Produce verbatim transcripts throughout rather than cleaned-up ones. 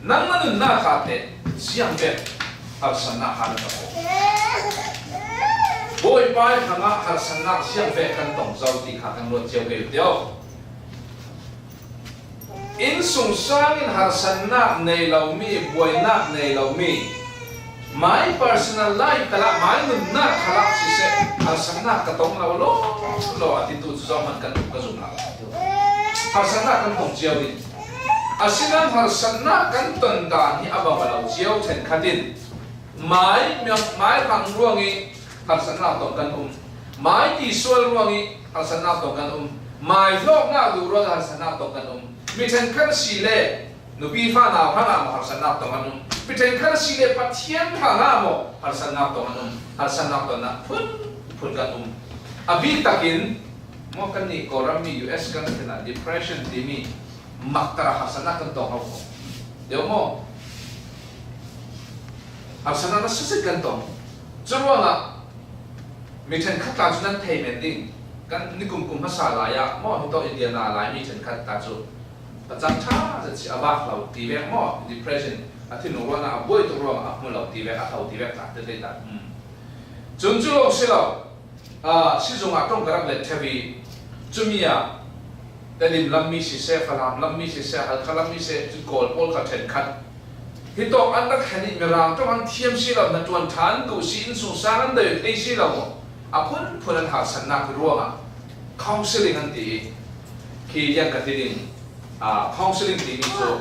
Nang na nunna kha teh ziang vek harsatna kha na tong. Bawipa ii hrangah harsatna ziang vek kan tong zo ti kha kan ruat cio ve u tio. Innsung sangin harsatna nei lo mi, buainak nei lo mi, my personal life khalah, my nunna khalah siseh, harsatna ka tong lo lo lo a titu cu zohman kan tum ka zum lo. Harsatna kan tong cio ding. Asinain harsatna kan ton dan hi a bang a lo cio ṭhenkhat in, mai, mai hrang ruang ih harsatnak tong kan um. Mai tisual ruang ih harsatnak tong kan um. Mai hlawknak duh ruang ih harsatnak tong kan um. Mi ṭhenkhat a si le nupi fa nau hrangah maw harsatnak tong kan um. Mi ṭhenkhat a si le Pathian hrangah maw harsatnak tong kan um. Harsatnak tongnak phunphun kan um. A bik takin maw kannih Kawlram mi U S kan sinah depression timi maktar ah harsatnak kan tong ho ko. Deuh maw? Harsatnak nasa zet kan tong. Curuangah mi ṭhenkhat tla cu nan thei men ding. Kan nikum kum hmasa lai ah maw, hitawk Indiana lai mi ṭhenkhat tla cu pacang ṭha zet si a vak lo ti vek maw, depression a thinlung ruangah a buai tuk ruangah a hmu lo ti vek, a tho ti vek tla te thei ta. Hmm. Cun cu lawng si lo. Aa, sizung ah ṭong ka rak let ṭheu ih, cumi ah Tedim lam mi siseh, Falam lam mi siseh, Halkha lam mi siseh, cu Kawl pawl kha ṭhenkhat. Hitawk an rak thlen ih Mirang ṭong an thiam si lo, hnaṭuan ṭha an duh si, innsung sang an dai thei si lo maw? A phunphun an harsatnak ruangah counselling an ti ih, khi liang ka ti ding. Aa, counselling timi cu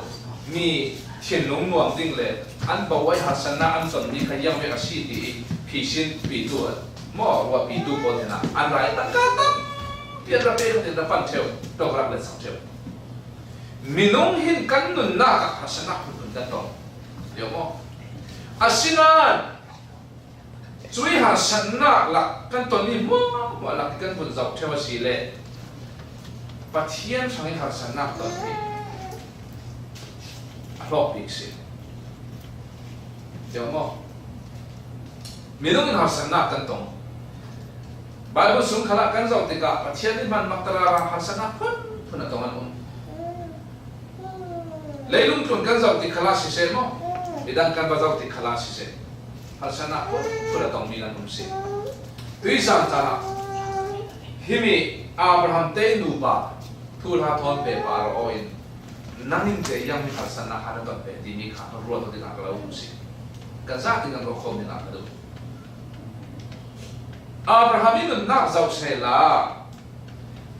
mi thinlung nuam ding le an bawi harsatnak an tonmi kha ziang vek a si ti ih phisin pitu maw, ruahpitu pawl hnenah an ra ih tangka tampi an ra pe khatin ra pan ṭheu, ṭong rak let cang ṭheu. Minung hin kan nunnak ah harsatnak phunphun kan tong. Lio maw? Asinain cuih harsatnak lak kan tonmi hmuahhmuah lak kan vun zoh ṭheu a si le Pathian hrangih harsatnak tonmi a hlawk bik si. Tiang maw? Minung in harsatnak kan tong. Bible sung khalah kan zoh tikah Pathian nih hman maktar ah harsatnak phunphun a tong an um. Leilung tlun kan zoh tik khalah siseh maw, midang kan va zoh tik khalah siseh, harsatnak phunphun a tongmi nan um si. Tuizan caan ah himi Abraham te nupa thuhla thawn pe pa ro in nang in te yang mi harsatnak kha na ton pe timi kha ruat ding ah ka lo um si. Kan zah ding kan ruat khawm ding ah ka duh. Abraham ih nunnak zoh sehla,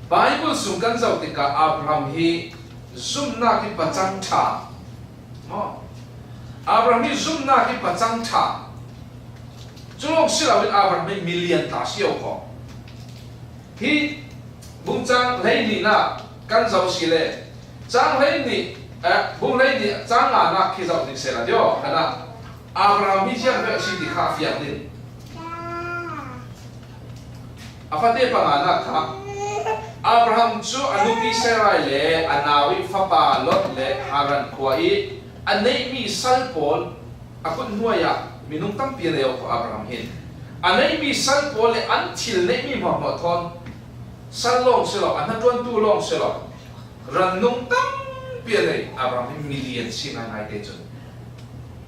Bible sung kan zoh tikah Abraham hi zumnak ih pacang ṭha. Maw? Abraham hi zumnak ih pacang ṭha. Cu lawng si loin Abraham hi milian ta si ko. Hi bung cang hleihnih nak kan zoh si le, cang hleihnih, eh, bung hleihnih cang nganak khi zoh ding sehla dio, khanah Abraham hi ziang vek a si ti kha a fiang ding. A fate panganak kha, Abraham cu a nupi Sarai le a nau ih fapa Lot le Haran khua ih a neihmi sal pawl a kut hnuai ah minung tampi a nei awk Abraham hin a neihmi sal pawl le an thil neihmi hmuahhmuah thawn sal lawng si lo, a hnaṭuantu lawng si lo, rannung tampi a nei Abraham hi milian si ngaingai te cun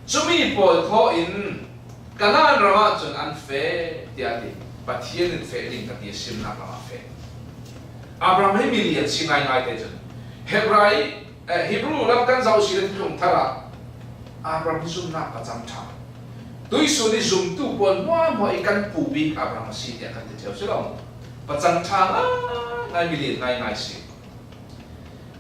cumi pawl thaw in Kanaan ram ah cun an feh, tiah a ti. Pathian in feh ding ka ti a simnak lam ah feh. Abraham hi milian si ngaingai te cun Hebrai, eh, Hebru lam kan zoh si le Thuthlung Thar ah Abraham hi zumnak pacang ṭha. Tuihsun ih zumtu pawl hmuahhmuah ih kan pu bik Abraham a si tiah kan ti ṭheu si lo. Pacang ṭha ngaingai, milian ngaingai si.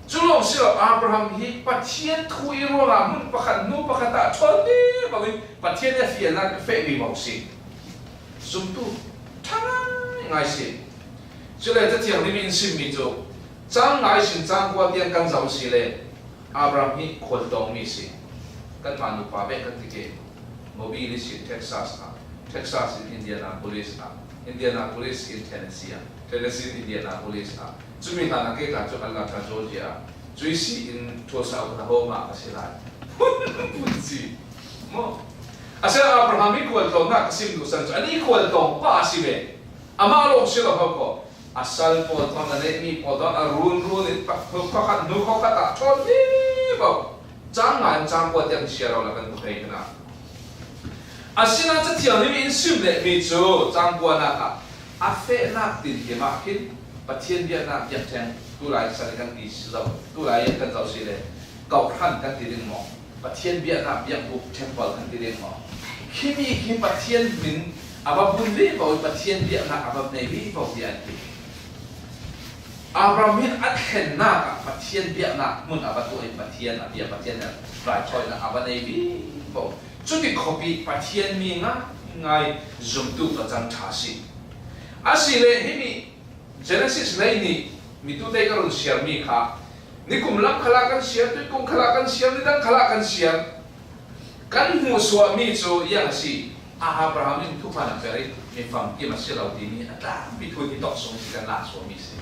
Cu lawng si lo, Abraham hi Pathian thu ih ruangah hmun pakhat, hnu pakhat ah ṭhawn vivo ih Pathian ih a fialnak a feh vivo si. Zumtu ṭha ngaingai si. Cule Cathiang nih in simmi cu cang nga ihsin cang kua tiang kan zoh si le Abraham hi khualtawngmi si. Kanmah nupa bek kan ti ke. Mobile ihsin Texas ah, Texas in Indianapolis ah, Indianapolis in Tennessee ah, Tennessee in Indianapolis ah. Cumi hlan ah kei tla cu Atlanta, Georgia ah, cuih si in Tulsa, Oklahoma ah ka si lai. Phun si. Maw? A si Abraham ih khualtlawnnak ka sim duhsan cu, an ih khualtlawng pa a si ve. Amah lawng si lo ho ko. A sal pawl thawn, a neihmi pawl thawn, a runrun in pakhat hnu pakhat ah ṭhawn vivo. Cang nga in cang kua tiang sia lo la kan tu pei kena. Asina Cathiang ni in sim le mi cu cang kua nak ah a fehnak tin hi mah khin Pathian biaknak biakṭheng tulai san kan ti si lo, tulai kan zoh si le, kawhhran kan ti ding maw? Pathian biaknak biakbuk temple kan ti ding maw? Khimi khi Pathian min a va bun vivo, Pathian biaknak a va nei vivo tiah an ti. Abraham hin a thlennak ah Pathian biaknak hmun a va tuah i Pathian a bia, Pathian a raithawinak a va nei vivo. Cuti khawpi Pathian mi ngaingai zumtu pacang ṭha si. Asile himi Genesis hlei nih mitute ka run siarmi kha nikum lam khalah kan siar, tuikum khalah kan siar, nidang khalah kan siar. Kan hmuhsuahmi cu ziang a si? Abraham in thupha a per i mi famkim a si lo timi a tlangpi thu hi tawk sung si kan lak suahmi si.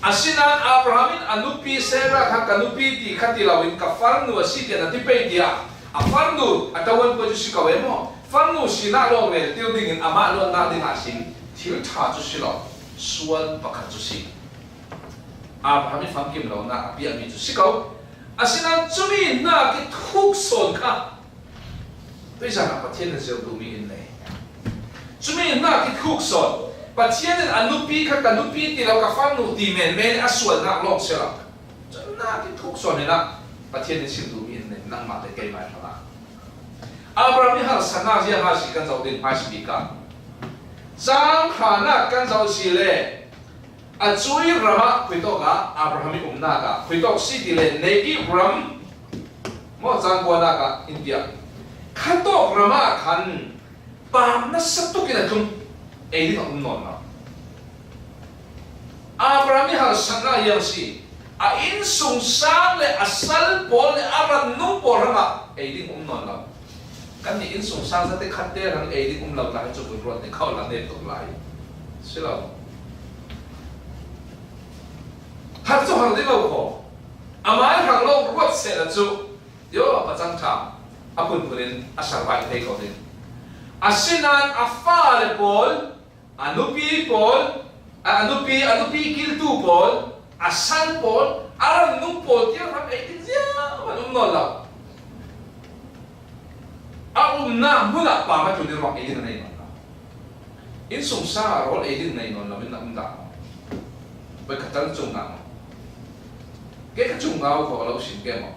Asinain Abraham in a nupi Sarah kha ka nupi ti kha ti loin ka farnu a si tiah na ti pei tiah a farnu a tawan pawh cu si ko e maw? Farnu sinak lawng rel tir dingin amah luatnak dingah a si, thil ṭha cu si lo, sual pakhat cu si. Abraham i famkim lonak a piahmi cu si ko. Asinain cumi hna kithuk sawn kha tuizan ah Pathian in zirh duhmi in nei. Cumi hna kithuk sawn Pathian in a nupi kha ka nupi ti lo, ka farnu ti menmen a sualnak lawng si lo. Cun hna kithuk sawn in ah Pathian in zirh duhmi in nei, nangmah le keimah hrangah. Abraham i harsatnak ziang a si kan zoh ding hmai si bik ah, cang hranak kan zoh si le, a cui ram ah khuitawk ah Abraham i umnak ah khuitawk si ti le, Negev ram maw, cang kuanak ah in tiah khatawk ram ah khan pam nasa tuk in a tlung, ei ding a um nawn lo. Abraham i harsatnak ziang si, a innsungsang le a sal pawl le a ram nung pawl hrangah ei ding um nawn lo. Kannih innsungsang zate khatte hrang ei ding um lo lai cu vun ruat ning kho la, net tuk lai si lo. Har cu har ding lo kho. Amai hrang lo ruat sehla cu, yo, pacang ṭha a phunphun in a sarvai thei ko ding. Asinain a fale pawl, a nupi pawl, a nupi, a nupi kiltu pawl, a sal pawl, a ram nung pawl tiang hrang ei ding zianghman um nawn lo. A umnak hmun ah pam a tlun i ruang ei ding a nei nawn lo. Innsungsang ah rawl ei ding nei nawn lo in na um dah maw? Voikhat tal cung dah maw? Kei ka cung ngau kho a lo sin ke maw?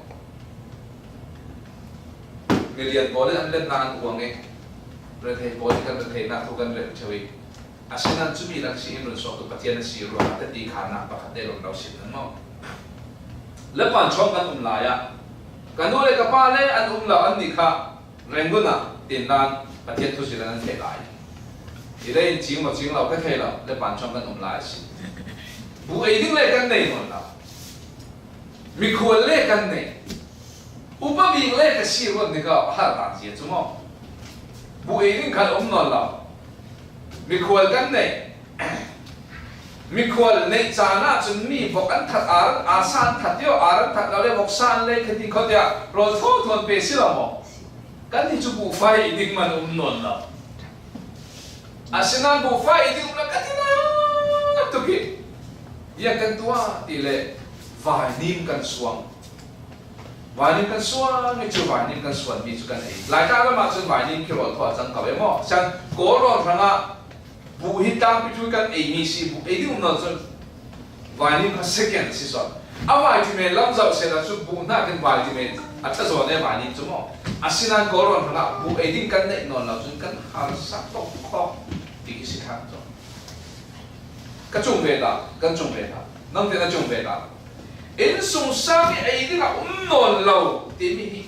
Milian pawl in an lennak an uang i rethei pawl in kan retheihnak thu kan rel ṭheu i, asinain cumi rak si in run suaktu Pathian a si ruangah teti khanak pakhat te lawng lo sin an maw? Lepan chawng kan um lai ah ka nu le ka pa le an um lo, annih kha Rangoon ah tindan Pathian thu zil an theih lai. I lei in cing maw cing lo ka thei lo, Lepan chawng kan um lai a si. Bu ei ding le kan nei nawn lo. Mikhual le kan nei. Upa bik le ka si ruat ning kha a har tak zia cu maw? Bu ei ding kha a um nawn lo. Mikhual kan nei. Mikhual neih caan ahcun mi vok an that, ar, arsa an that deuh, ar an that lo le voksa an lei kha ti kho tiah rawl thawn thawn pe si lo maw? Kannih cu buhfai i ding man um nawn lo. Asinain buhfai i ding um lo kan ti nak tuk i, ia kan tuah ti le vainim kan suang. Vainim kan suang i cu vainim kan suanmi cu kan ei. Laitlang lam ahcun vainim khi rawl thaw a cang ko e maw? Sian Kawl rawn hrangah buh hi tlangpi thu kan eimi si, buh ei ding um nawn cun vainim kha second a si sawn. A vitamin lam zoh sehla cu buh hna kan vitamin a ṭha zawn e vainim cu maw? Asinain Kawl rawn hrangah buh ei ding kan neih nawn lo cun kan harsa tok khawh ti khi si thang cang. Ka cung ve ta, kan cung ve ta, nang te na cung ve ta. Innsungsang i ei ding a um nawn lo timi hi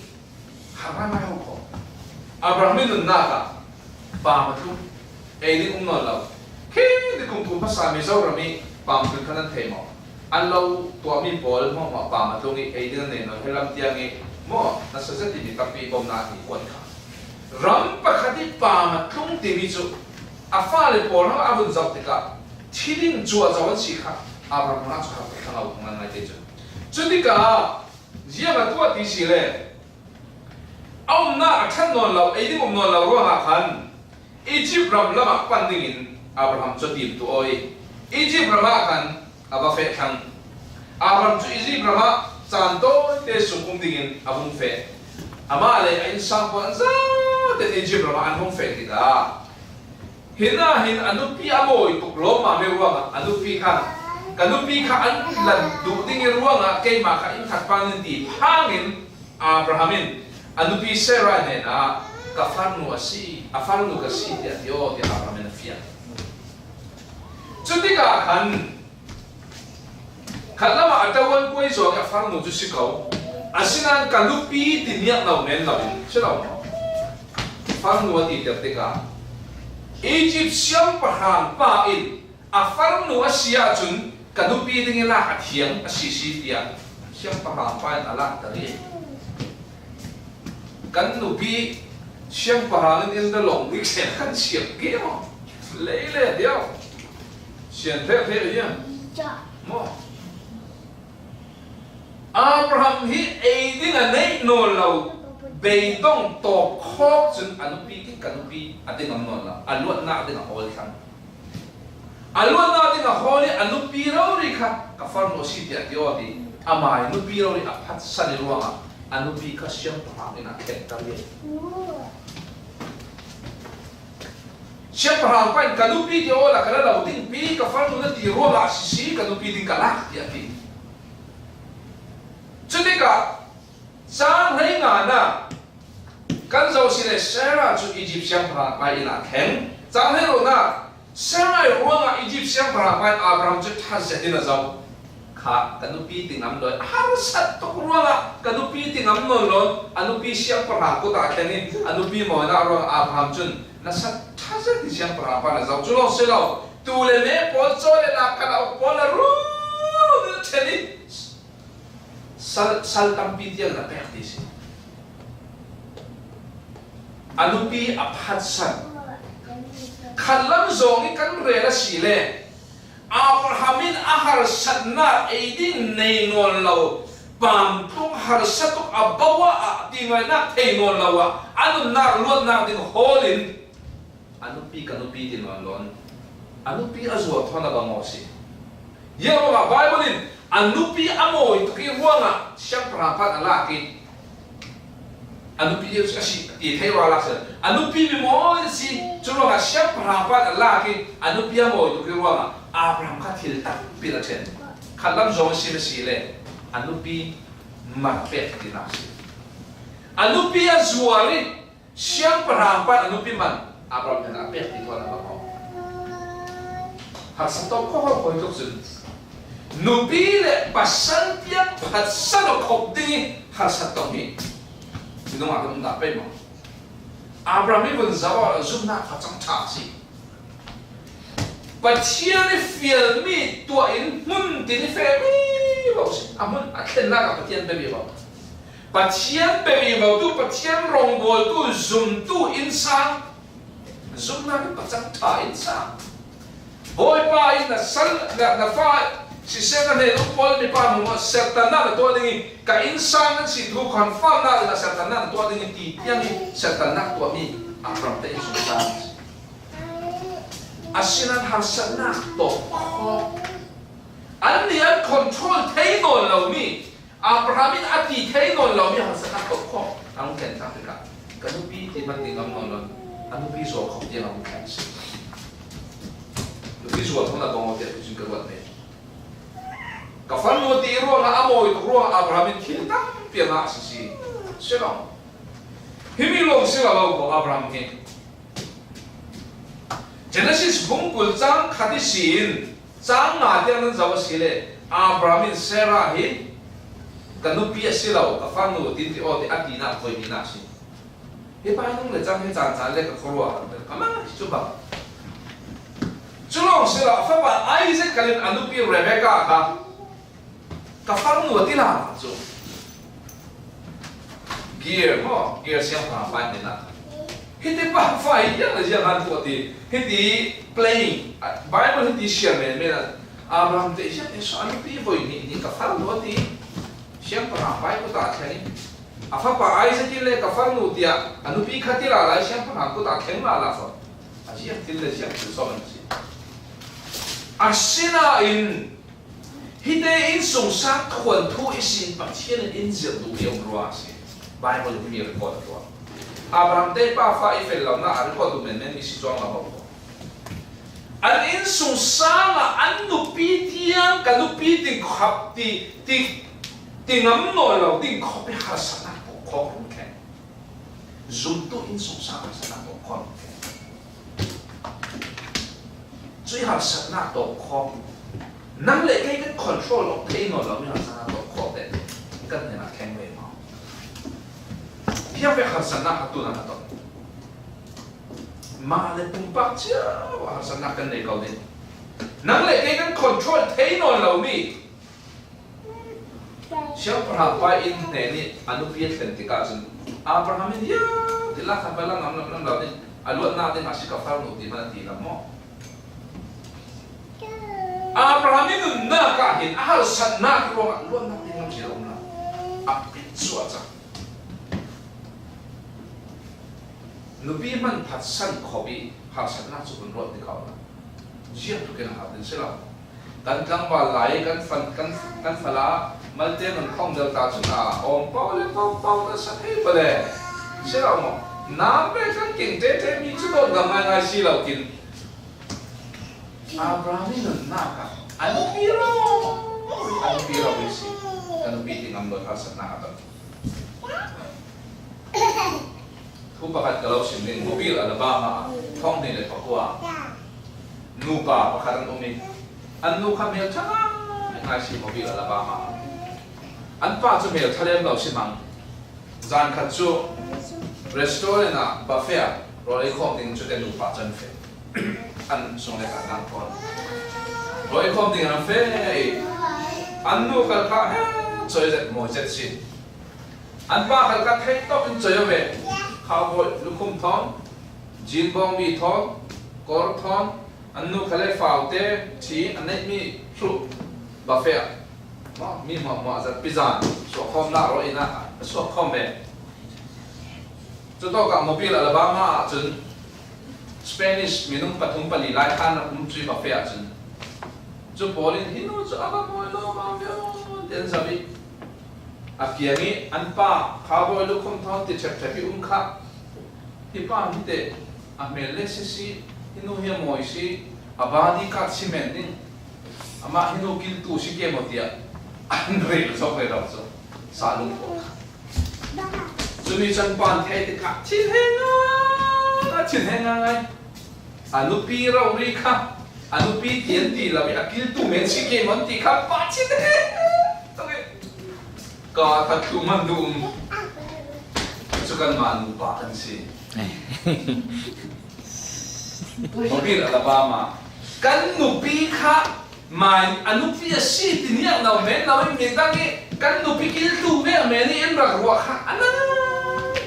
har ngaingai ko. Abraham i nunnak ah pam a tlung, ei ding um nawn lo. Khi nikum kum hmasa Mizoram i pam tlun kha nan thei maw? An lo tuahmi pawl hmuahhmuah pam a tlung i ei ding an nei nawn, he lam tiang i maw, nasa zet i mi tampi bomnak hi kuan kha. Ram pakhat i pam a tlung timi cu a fale pawl hmang a vun zoh tikah thi ding cuah zo an si kha. Abraham hmang cu har ṭhalo hmang nan ngai te cun. Cutikah ziang a tuah ti si le, a umnak a ṭhat nawn lo, ei ding um nawn lo ruangah khan Izipt ram lamah pan dingin Abraham cu a timtuah i Izipt ram ah khan a va feh thlang. Abraham cu Izipt ram ah caan tawite sung um dingin a vung feh. Amah le a innsang pawl an zate Egypt ramah an hong feh tikah, hinah hin a nupi a mawi tuk lawmmam ih ruangah a nupi kha, ka nupi kha an lan duh ding ih ruangah keimah kha inn khat pang in ti hangin Abraham in a nupi Sarah hnenah, "Ka farnu a si, a farnu ka si," tiah ti aw, tiah Abraham in a fiang. Cutikah khan khat lamah a tawan kuai zawng ih a farnu cu si ko. Asinain ka nupi ti niak lo men lo in si lo maw? Farnu a ti tiak tikah Egypt siangpahrang pa in a farnu a si ahcun ka nupi ding ih lak a thiang a si si tiah siangpahrang pa in a lakter ih, kan nupi siangpahrang in in da lawng bik sen kan siam ke maw? Lei le diau. Sian hrehhreh ia maw? Abraham hi ei ding a neih nawn lo, beidong tawk khawk cun a nupi khi ka nupi a ti ngam nawn lo, a luatnak ding a hawl thlang. A luatnak ding a hawl ih a nupi rori kha ka farnu a si tiah ti aw ti. Amah ih nupi rori a phatsan ih ruangah a nupi kha siangpahrang in a khenhter ih, siangpahrang pa in ka nupi ti awla ka la lo dingpi, ka farnu na ti ruangah a sisi ka nupi ding ka lak tiah ti. Cutikah cang hleinganak kan zoh si le Sarah cu Egypt siangpahrang pa ih inn ah thleng. Cang hleiruknak Sarah ih ruangah Egypt siangpahrang pa in Abraham cu ṭha zet in a zoh. Kha ka nupi ti ngam lo, a harsat tuk ruangah ka nupi ti ngam nawn lo, a nupi siangpahrang kut ah thleng ih a nupi mawinak ruangah Abraham cun nasa ṭha zet in siangpahrang pa in a zoh. Cu lawng si lo, tuu le me pawl, caw le lak, kalauk pawl a run ṭhen ih sal, sal tampi tiang na pek ti si. A nupi a phatsan. Khatlam zawng ih kan rel a si le Abraham in a harsatnak ei ding nei nawn lo, pamtluk harsa tuk a bo ah a tingaihnak thei nawn lo ah a nunnak luatnak ding hawl in a nupi ka nupi ti nawn lo in a nupi a zuar thawn a bang aw si. Ziah ruangah Baibal in a nupi a mawi tuk ih ruangah siangpahrang pa in a lak ih a nupi a si ti thei ruangah a lak si. A nupi mi mawi a si, cu ruangah siangpahrang pa in a lak ih a nupi a mawi tuk ih ruangah Abraham kha thil tampi a ṭhen. Khatlam zawng a si le a nupi man pek tinak si. A nupi a zuar ih siangpahrang pa in a nupi man Abraham hnenah a pek ti thawn a bang aw. Harsa tawk kho kho tuk cun nupi le pasal tiang phatsan aw khop ding ih harsa tawk hi minung ah kan um dah pei maw? Abraham ih vun zoh ah zumhnak kha cang ṭha a si. Pathian ih fialmi tuah in hmun tin ih feh vivo si. A hmun a thlennak ah Pathian pe vivo. Pathian pe vivotu, Pathian rawngbawltu, zumtu innsang, zumhnak in pacang ṭha innsang. Bawipa in na sal, na, na fa siseh, na hnen um pawl mipa hmangmang serhtannak na tuah ding ih ka innsang nan si tu confirmnak dingah serhtannak na tuah ding ih ti tiang ih serhtannak tuahmi Abraham te in zumhnak a si. Asinain harsatnak tawk khawh, annih an control thei nawn lomi, Abraham in a ti thei nawn lomi harsatnak tawk khawh a hung thlen thlang tikah ka nupi ti hman ti ngam nawn lo, a nupi zuar khawh tiang a hung thlen si. Nupi zuar khawh na bang aw tiah tu cun ka ruat ve. Ka farnu ti ruangah a mawi tuk ruangah Abraham in thil tampi a ngah a si si. Si lo. Himi lawng si lo, lo ko Abraham hi. Genesis bung kul cang khat ihsin cang nga tiang nan zoh a si le Abraham in Sarah hi ka nupi a si lo, ka farnu tin ti aw ti a tinak voi tinak si. Hi pa hi nung le cang hi caan caan le ka khuaruah ka mang hi cu bang. Cu lawng si lo, a fapa Isaac kalin a nupi Rebecca kha ka farnu a ti lala cu. Gear maw, gear siangpahrang pa in ti lala. Hiti pa fa hi ziang le ziang han tuah ti. Hiti playing, Bible hiti siar men men a. Abraham te ziang te so a nupi voi nih nih ka farnu a ti. Siangpahrang pa in kut ah thleng in a fapa Isaac in le ka farnu tiah a nupi kha ti lala siangpahrang kut ah thleng lala so. A ziang thil le ziang thil so an si. Asinain Hihte innsungsang thuanthu ihsin Pathian in in zilh duh mi a um rua a si. Bible in himi record a tuak. Abraham te pa fa i fel lohna a record duh menmen mi si cuang lo ho. An innsungsang ah an nupi tiang, ka nupi ding khop ti, ti, ti ngam nawn lo ding khop i harsatna khop khop rung khen. Zumtu innsungsang harsatna khop khop rung khen. Cui harsatna tawh khawk. Nang le kei kan control awk thei nawn lo mi harsatna tawh khawk te kan hnenah thleng ve maw? Phiang vek harsatna a tuna a tawh. Mah le pumpak cia harsatna kan nei ko ding. Nang le kei kan control thei nawn lo mi. Siangpahrang pa in hnenih a nupi a thlen tikah cun Abraham in, "Ia, ti la khat vai la ngam lam lam lo ding, a luatnak ding a si ka farnu," ti hman a ti lam maw? Abraham in nunnak ah hin a harsatnak ruangah luatnak ding lam si lo um lo. A pit cuahcah. Nupi hman phatsan khop i harsatnak cu hun ruat tikah um lo. Ziah tukin a har ding si lo. Kan tlangval lai, kan fan, kan, kan fala, malte nun khawng dal ta cun a awm pau le pau pau na sak hei pale. Si lo maw? Nam ve kan king tete mi cu dawt ngam ngaingai si lo kin. Abraham i nunnak ah a nupi ro, a nupi ro i si. Ka nupi ti ngam lo harsatnak a ton. Thu pakhat ka lo sim ding, Mobile Alabama ah, thawng hnih le pakua, nupa pakhat an um i, an nu kha hmel ṭha ngai si Mobile Alabama ah. An pa cu hmel ṭha lem lo si hmang. Zan khat cu restaurant ah buffet ah rawl ei khawm ding cu te nupa cu an feh. An sung le khan an khawn. Rawl ei khawm ding an feh i, an nu kal kha he cawizet mawizet si. An pa kha ka theih tawk in cawio ve. Cowboy lukhum thawn, jean bawngbi thawn, kawr thawn, an nu kha le faute ṭhi an neihmi hluh buffet ah. Maw, mi hmuahhmuah zat pizan suahkhawmnak rawl in a suahkhawm ve. Cutawkah Mobile Alabama ah cun Spanish minung pathum pali lai khan rak um cui buffet ah cun, cu pawl in, "Hi nu cu a va mawi lo, maw, tiah an zoh i, a kiang i an pa, cowboy lukhum thawn ti ṭhepṭhep i um kha, hi pa hi teh a hmel le sisi, hi nu hi a mawi si, a bodyguard si men ding, amah hi nu kiltu si ke maw," tiah an rel zok rero cu sa lung pawl kha. Cumi cun pa an theih tikah thinheng ngai, a thinheng ngai. A nupi rori kha, a nupi ti an ti lo i a kiltu men si ke maw an ti kha pa thinheng. Ka that tu man duh um. Cu kanmah nupa kan si. Mobile Alabama. Kan nupi kha mai a nupi a si ti niang lo men lo in midang i kan nupi kiltu ve men i in rak ruah kha a nang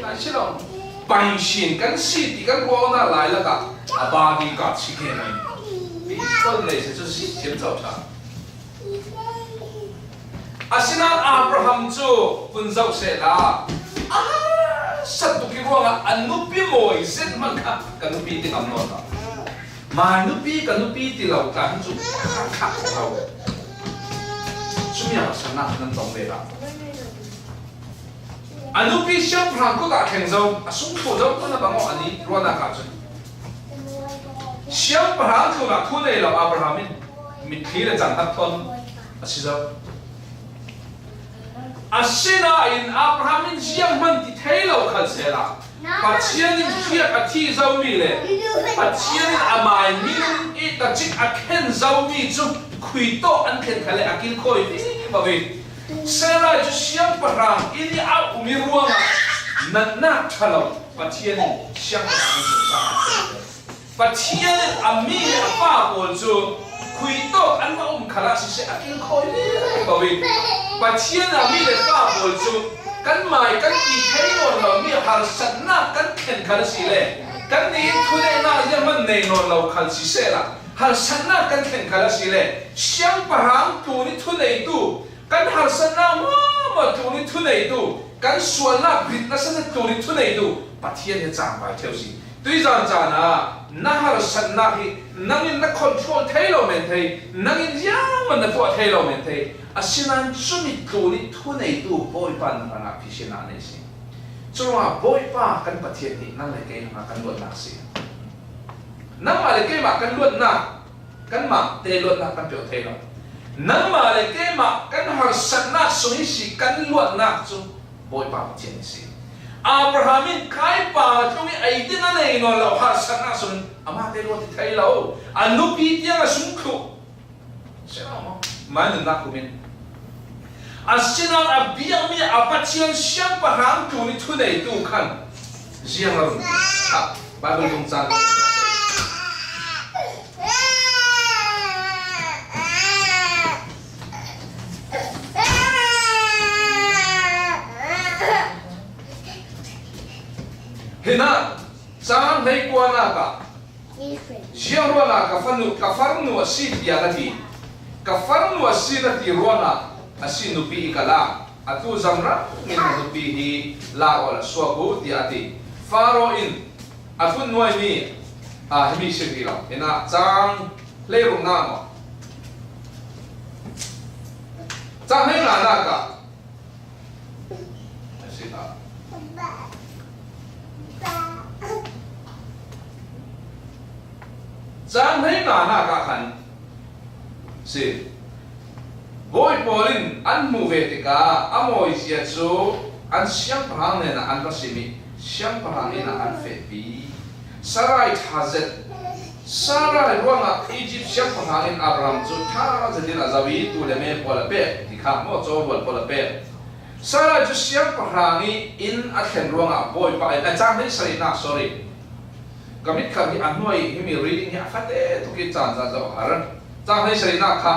ngai si lo. Paishin kan si ti kan ruahnak lai lakah a bodyguard si ke mai. Pistol nei si cu si thiam co ṭha. Asinain Abraham cu vun zoh sehla, a harsat tuk i ruangah a nupi mawi zet hmanh kha ka nupi ti ngam nawn lo. Mai nupi, ka nupi ti lo tla hin cu a khak kho lo. Cumi a harsatnak nan tong ve lo. A nupi siangpahrang kut ah thleng zo, a sung thluh zo, tun a bang awk a nih, ruahnak ah cun. Siangpahrang tlunah thu nei lo Abraham in mitthli le canghnat thawn a si zo. Asinain Abraham in zianghman ti thei lo khal sehla, Pathian in hriak a thi zomi le Pathian in amai min i tacik a khen zomi cu khui tawh an khen khal le a kilkhawi vivo i, Sarai cu siangpahrang inn i a um i ruangah natnak ṭha lo Pathian in siangpahrang in sungsa a khen. Pathian in a mi le a pa pawl cu khui tawh an va um khalah siseh, a kilkhawi vivo i, Pathian a mi le pa pawl cu kanmai kan ti thei nawn lomi harsatnak kan thlen khal asile, kannih in thuneihnak zianghman nei nawn lo khal sisehla, harsatnak kan thlen khal asile, siangpahrang tlun i thuneitu, kan harsatnak hmuahhmuah tlun i thuneitu, kan sualnak rit nasa tlun i thuneitu Pathian hi a cangvai ṭheu si. Tuizan caan ah Na harsatna hi nangin na control thei lo men thei, nangin zianghman na tuah thei lo men thei. Asinain cumi tlun ih thuneitu Bawipa na hrangah phiatna nei si. Curuangah Bawipa kan Pathian hi nang le kei hrangah kan luatnak si. Nangmah le keimah kan luatnak, kanmahte luatnak kan peuh thei lo. Nangmah le keimah kan harsatnak sung ih si kan luatnak cu Bawipa Pathian hi si. Abraham in kaipa tlung ih ei ding a nei nawn lo harsatnak sung amahte luat hi thei lo. A nupi tiang a sung thluh. Mah nunnak khum in. Asinain a biakmi a Pathian siangpahrang tlun ih thuneitu khan ziang a run. Bible dungcang. Hinah, cang hleikuanak ah, ziang ruangah ka fanu, ka farnu a si tiah na ti. Ka farnu a si na ti ruangah a si nupi ih ka lak. Atu zamrang in a nupi hi lak awla suak uh, tiah a ti. Faro in a phunnuaimi, a, himi si rih lo. Hinah cang hleiruknak maw? Cang hleiruknak ah. A si ta. Cang hleiruknak ah khan si. Bawi pawl in an hmuh ve tikah a mawizia cu an siangpahrang hnenah an va sim ih siangpahrang inn ah an fehpi. Sarai ṭha zet. Sarai ruangah Egypt siangpahrang in Abraham cu ṭha zetin a zoh ih tuu le me pawl a pek ti kha maw, cawrual pawl a pek. Sarai cu siangpahrang ih inn a thlen ruangah Bawipa in, a cang hleisarihnak, sorry. Ka mitkhar hi a hnuai ih himi reading hi a fate tuk ih caan ca zoh har. Cang hleisarihnak kha.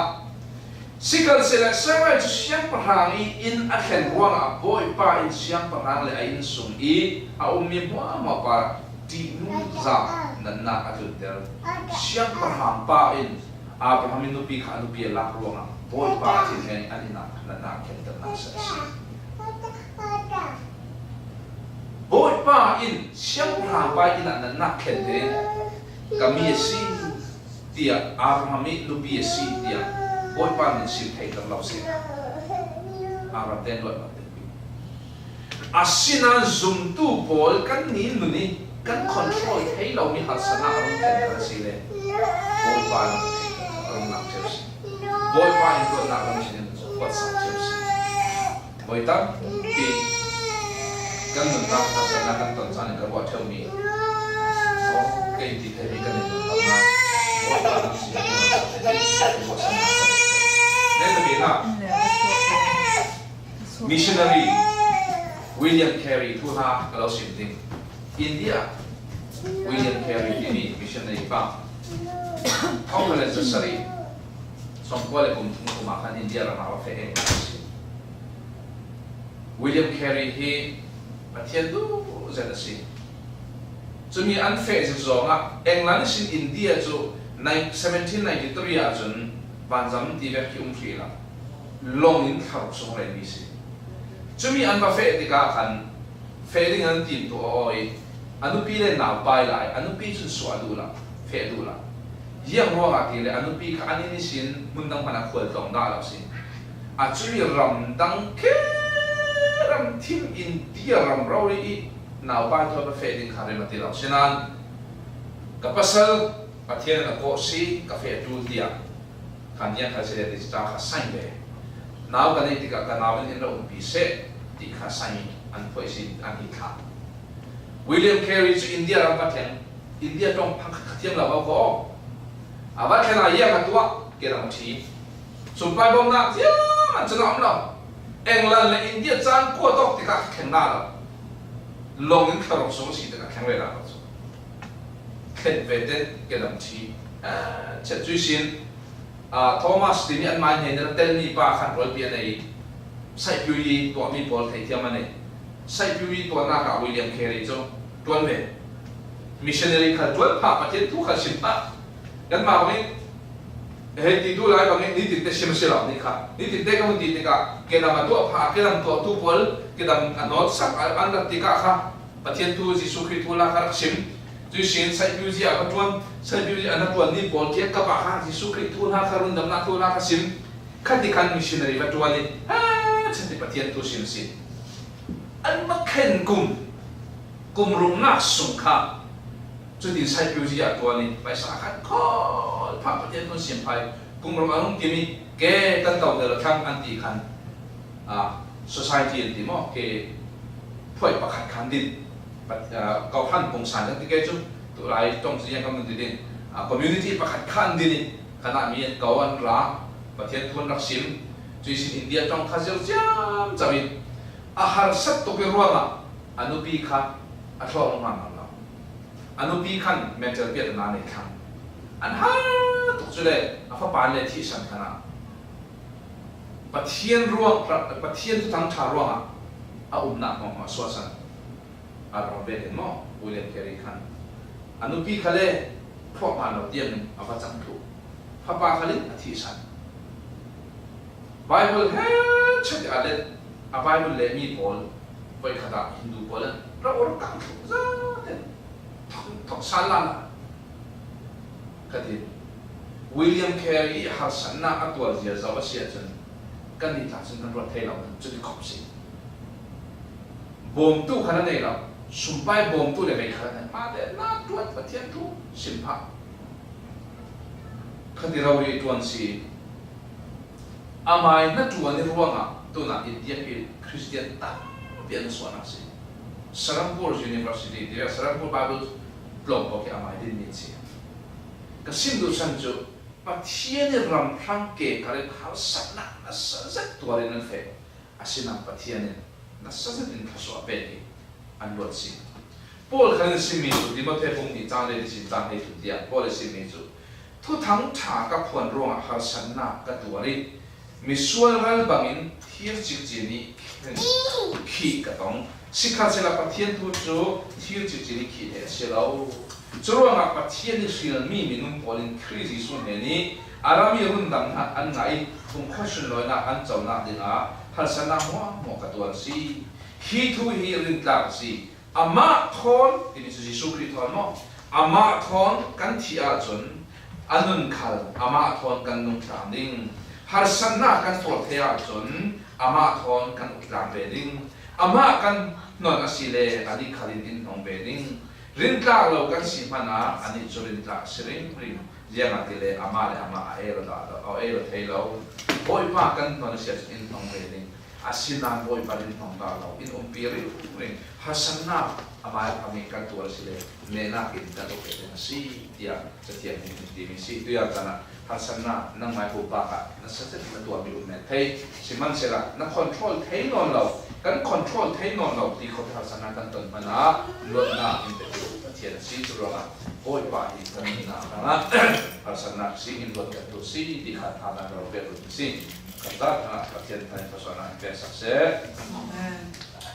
Sikhalsehla Sarai cu siangpahrang ih inn a thlen ruangah Bawipa in siangpahrang le a inn sung ih a ummi hmuahhmuah parah ṭihnungza natnak a tlunter. Siangpahrang pa in Abraham ih nupi kha a nupi a lak ruangah Bawipa thinheng an inn ah natnak khenternak a si. Bawipa in siangpahrang pa inn ah natnak khentein ka mi a si tiah Abraham ih nupi a si tiah Bawipa nih sim theihter lo si. Abraham ten luat lo. Asinain zumtu pawl kannih nun ih kan control thei lomi harsatnak a rung thlen kha a si le Bawipa in a rung lang ṭheu si. Bawipa in luatnak rung thlen in kuatsak ṭheu si. Bawi tampi kan nunnak harsatnak kan ton caan in ka ruah ṭheumi. Aw, kei ti theimi kan in nunnak. Bawipa in si kan ruah sa thei, kan ruah sa thei. Nen na bik ah. Missionary William Carey thu hna ka lo sim ding. India, William Carey timi missionary pa. Thawngkhat le zasarih, sawmkua le kum thum kum ah khan India ram ah a va feh England a si. William Carey hi Pathian duh zet a si. Cumi an feh zik zongah England ihsin India cu nine, seventeen ninety three ah cun vanzam ti vek khi um hrih lo. Lawng in thla ruk sung a reimi si. Cumi an va feh tikah khan feh ding an timtuah aw ih a nupi le naupai lai, a nupi cun suah duh lo, feh duh lo. Ziang ruangah ti le a nupi kha an inn ihsin hmun dang hmanh ah khual tlawng dah lo si. A cumi ram dang khi ram thim India ram rori ih naupai thawn va feh ding kha rem a ti lo. Sinain ka pasal Pathian in a kawh si, ka feh ṭul tiah khan ziang kha si le ti ca kha saing ve. Nau ka neih tikah ka nau in in ra umpi seh ti kha saing an phuai si an hi thla. William Carey cu India ram va thleng, India ṭong phang kha thiam lo ko ko. A va thlen ah ziang a tuah, kedam a ṭhi. Sumpai bawmhnak ziang an cun a um lo. England le India caan kua tawk tikah kha thleng dah lo. Lawng in thla ruk sung a si tikah thleng ve dah lo cu. Thlen ve ten kedam ṭhi. Ah, chet cui sin. Ah, Thomas timi an mai hnen in a telmi pa khan rualpi a nei. Saihpiu ih tuahmi pawl theithiam a nei. Saihpiu ih tuahnak ah William Carey cu ṭuan ve. Missionary khal ṭuan phah, Pathian thu khal sim phah. Kanmah bangin hei ti duh lai bangin nitin te sim a si lo, ni kha. Nitin te ka hun ti tikah kedam a tuah phah, kedam tuahtu pawl, kedam a nawt sak an rak tikah kha Pathian thu, Jesuh Khrih thu la kha rak sim. Cuih sin Saipiu Zia va ṭuan, Saipiu Zia na ṭuan ni pawl kia ka pa ha Jesuh Khrih thu hna kha, rundamnak thu hna kha sim. Khati khan missionary va ṭuan i, ha, chati Pathian thu sim si. An va khen kum, kum ruknak sung kha, cutin Saipiu Zia ṭuan i, paisa khat khawl phah Pathian thu sim phah i, kum ruk a rung kim i, ke kan to tel thlang an ti khan, ah, society an ti maw, ke phuai pakhat khan din, pat-, ah, kau han pung san kan ti ke cu, tu lai tong si yang kan ti din, ah, community pakhat khan din i, kan ah mi an kau an ra, Pathian thu an rak sim, cuih sin India tong kha zir ciam cam i, a harsat tuk i ruangah a nupi kha a thlawh hmang lo. A nupi khan mental piat a nei thlang. An har tuk cu le a fapa le thihsan khan ah Pathian ruang, Pathian thuthang ṭha ruangah a umnak hmuahhmuah suahsan a rak ve den maw? William Carey khan a nupi kha le thluahmah lo tiangin a va cang thluh. Fapa kha le a thihsan. Bible he chat a let, a Bible le mi pawl, voi khat ah Hindu pawl an rak ur kang thluh zate thok, thok sal lala. Ka ti, William Carey i harsatnak a tuar zia zoh a si ahcun, kan nih tla cun kan ruat thei lo, cu ti khawp si. Bawmtu khan a nei lo, sumpai bawmtu le vei khan a nei. Mah te na tuat Pathian thu sim phah. Kha ti rori tuan si. Amai na tuan i ruangah tunah India hi Christian tampi an suahnak si. Serampore University, dia Serampore Bible tlawm pawh khi amai dinmi si. Ka sim duh san cu Pathian i ram hrang ke kar in harsatnak nasa zet tuar in an feh. Asinain Pathian in nasa zet in thluasuah pek hi an luat si. Paul khan in simmi cu Timote bung hnih cang le nih sin cang hleithum tiang Paul i simmi cu, thuthang ṭha ka phuan ruangah harsatnak ka tuar i misual ral bangin thir cikcin i khih ka tong. Sikhalsehla Pathian thu cu thir cikcin i khih he a si lo. Curuangah Pathian i hrilmi minung pawl in Khrih Jesuh hnen i a ram i rundamnak an ngah i kumkhua sunlawinak an conak dingah harsatnak hmuahhmuah ka tuar a si. Hi thu hi rintlak a si. Amah thawn, timi cu Jesuh Khrih thawn maw? Amah thawn kan thih ahcun a nun khal amah thawn kan nung tlang ding. Harsatnak kan tuar thei ahcun amah thawn kan uk tlang ve ding. Amah kan hnon a si le anih khal in in hnong ve ding. Rintlak lo kan si hmanh ah anih cu rintlak a si ringring. Ziangahtile amah le amah a el dah lo, a el thei lo. Bawipa kan hnon a si ahcun in hnong ve ding. Asinain Bawipa in hnong dah lo, in umpi ringring. Harsatnak amah a hmang in kan tuar a si le, nehnak in kan uk ve ding a si, tiah Cathiang nih hin timi si. Tuiar caan ah harsatnak nangmai pupa kha nasa zet na tuarmi um men thei. Sihmanhsehlaw na control thei nawn lo, kan control thei nawn lo ti khawh harsatnak kan ton hmanh ah luatnak in petu Pathian a si. Curuangah Bawipa hi kan nunnak hrangah harsatnak si in luat kan tu si ti kha thazaang ka lo pek run si. Kan zat hrangah Pathian thangṭhatnak in pek sak seh. Amen.